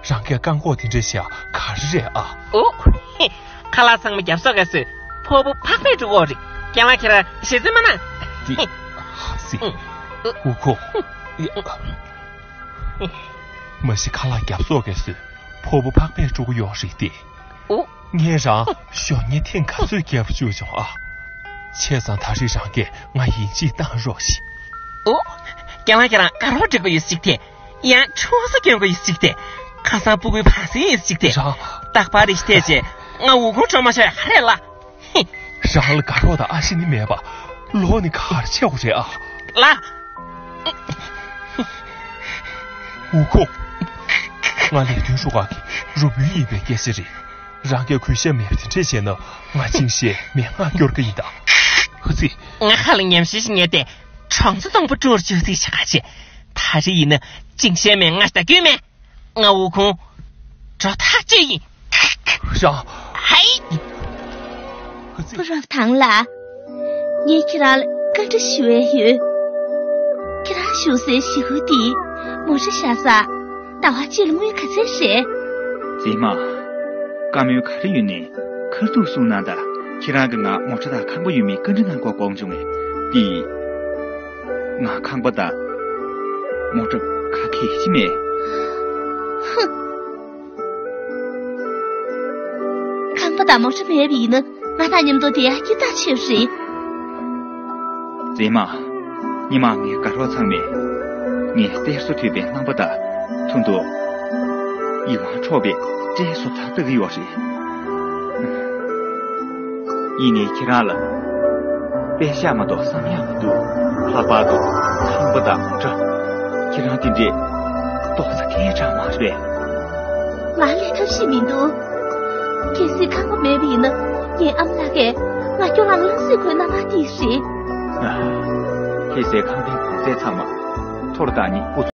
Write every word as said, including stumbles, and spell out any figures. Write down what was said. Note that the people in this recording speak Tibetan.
རང་གིས་བཀག་འགོག་དེ་འདྲ་བྱས་ག་རེ་རེད་ཨ། ཨོ། ཧེ། ཁ་ལག་ཚང་མ་རྒྱབ་གསོག་ག་སོས་ཕོ་བུ་ཕག་པས་དཀྲུག་གོ་རེད། རྒན་ལགས་ཁྱེད་རང་ཞེ་ཚོད་མ་གནང་། དེ། ཧ་སི། ཨུ། འུ་ཁོ། མ་གཞི་ཁ་ལག་རྒྱབ་གསོག་ག་སོས་ཕོ་བུ་ཕག་པས་དཀྲུག་གོ་ཡོད་རེད་དེ། ཨོ། ངས་རང་ཞོགས་ཉལ་ཐེངས་ག་ཚོད་བརྒྱབ་བཅུག་བྱུང་ཨ། བྱས་ཙང་ད་རེས་རང་གིས་ང་ཡིན་གཅིག་བཏང་རོགས་ཞེས། ཨོ། རྒན་ལགས་ཁྱེད་རང་དགའ་རོགས་འགྲིག་གི་ཡོད་ཅིག་དེ། ཡང་ཆུང་ས་སྐྱོན་གི་ཡོད་ཅིག་དེ། ཁ་སང་སྤུ་གུའི་བར་སེང་ཡོད་ཅིག་དེ། རང་། རྟག་པར་རེ་ཞིག་བལྟས་རྗེས་ང་འུ་ཁུང་གྲོངས་མ་ཆོག་ཧ་རེད་ལ། ཧི། རང་ལ་དགའ་རོགས་དང་ཨ་ཞེ་ནི་མེད་པ། ལོ་ནི་ག་རེ་ཆེ་བ་རེད་ཨ། ལ། འུ་ཁུང་། ང་ལས་དོན་ཧྲུའུ་ཀ་གི་རུ་དཔོན་ཡིན་པའི་སྐད་ཆ་རེད། རང་གིས་གུས་ཞབས་མེད་པ་དེ་འདྲས་བྱས་ན་ང་ཅིང་ཞེ་མེད་ང་སྐྱོར་གི་ཡིན་ད། ཧུ་ཙི། ང་ཁ་ལ་ཉམས་ཞིབ་ཞིག་ཉལ་ཏེ་གྲོང་ཚོ་སྟོང་པ་སྤྲོར་བཅོས་རྩིས་བྱ་ག་བྱེད། ད་རེས་ཡིན་ན་ཅིང་ཞེ་མེད་ང་ལྟ་རྒྱུ་མེད། ང་འུ་ཁུང་། འགྲོ་ཐག་ཆོད་ཡིན། རང་། ཧའི། ཧུ་ཙི། བུ་རབ་ཐང་ལ། ངས་ཁྱེད་རང་ལ་བཀའ་འདྲི་ཞུ་ཡས་ཡོད། ཁྱེད་རང་བཞུགས་སའི་གཞིས་ཁུལ་འདི་མོ་ཊ་བཞག་ས་ཟླ་བ་གཅིག་ལ་དངུལ་ག་ཚད་རེད། མཛེས་མ། བཀའ་མོལ་ག་རེ་ཡོད་ནའི་ཁ་ཐུག་གསུང་གནང་དང་། ཁྱེད་རང་གིས་ང་མོ་ཊ་དང་ཁང་པ་ཡོད་མེད་བཀའ་འདྲི་གནང་དགོས་དགོངས་བྱུང་ངས། འདི། ང་ཁང་པ་དང་མོ་ཊ་ག་གེ་ཞིག་མེད། ཧུ། ཁང་པ་དང་མོ་ཊ་མེད་པ་ཡིན་ན་ང་དང་མཉམ་དུ་བསྡད་ཡག་སྐྱིད་ཐག་ཆོད་རེད། མཛེས་མ། ཉི་མ་ངའི་དགའ་རོགས་ཚང་མས་ངའི་གསེར་སོ་དོད་པའི་རྣམ་པ་དང་ཐུང་དུ་ཡིད་དབང་འཕྲོག་པའི་སྐྲའི་བཟོ་ལྟ་ལྟ་གི་ཡོད་རེད། ཡིན་ནའི་ཁྱེད་རང་ལ་པད་ཤག་མ་གཏོགས་བསམ་ཡག་མི་འདུག་ལྷག་པར་དུ་ཁང་པ་དང་མོ་ཊ། ཁྱེད་རང་དེ་འདྲས་ཏོག་ཙམ་སྐད་གྲགས་མ་རེད། ང་ལས་ཐབས་ཤེས་མི་འདུག་གལ་སྲིད་ཁང་པ་མེད་པ་ཡིན་ན་ངའི་ཨ་མ་ལགས་ཀྱིས་ང་སྐྱོ་ལང་ལང་བཟོས་དགོས་ན་མ་དེ་རེད། ཨ། ཁྱེད་ཚོའི་ཁང་པའི་གོང་ཚད་ཚང་མ་ཐོར་དང་ནི་སྤུ།